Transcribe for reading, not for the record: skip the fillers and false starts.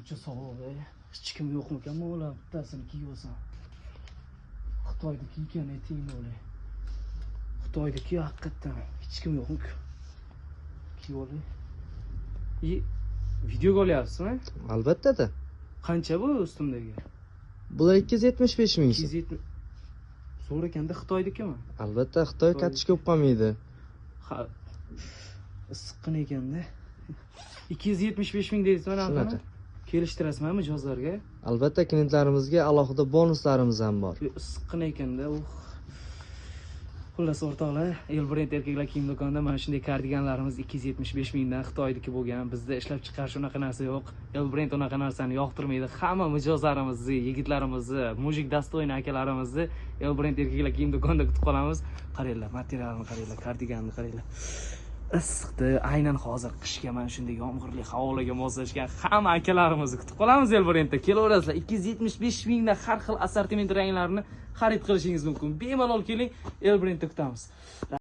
Muncha sovuq, ey. Hech kim yo'qmikan, ular bittasini kiyib olsam. Xitoyniki ekan, ayting o'lay. Xitoyniki haqiqatdan hech kim yo'qmi? Kiyib olay. И videoga olyapsizmi? Albatta-da. Qancha bu ustimdagi? Bular 275 ming so'm. 270. Zo'r ekanda, Xitoynikimi? Albatta, Xitoy katish ko'p qolmaydi. Ha. Issiqqina ekanda. 275 ming deysizmi narxini? Shunaqa. Kelishtirasizmi mijozlarga? Albatta, klientlarimizga alohida bonuslarimiz ham bor. Issiqqina ekanda. Uh. Xullas, o'rtoqlar, Elbrand erkaklar kiyim do'konida mana shunday kardiganlarimiz 275 mingdan, Xitoyniki bo'lgan. Bizda ishlab chiqarish unaqa narsa yo'q. Elbrand unaqa narsani yoqtirmaydi. Hamma mijozlarimizni, yigitlarimizni, мужик достойный akalarimizni Elbrand erkaklar kiyim do'konida kutib qolamiz. Qaranglar, materialini qaranglar, kardiganni qaranglar. Issiqda, aynan hozir qishga mana shunday yomg'irli havolarga moslashgan hamma akalarimizni kutib qolamiz Elbrandda. Kelaverasizlar, 275 mingdan har xil assortiment ranglarini xarid qilishingiz mumkin. Bemalol keling, Elbrandda kutamiz.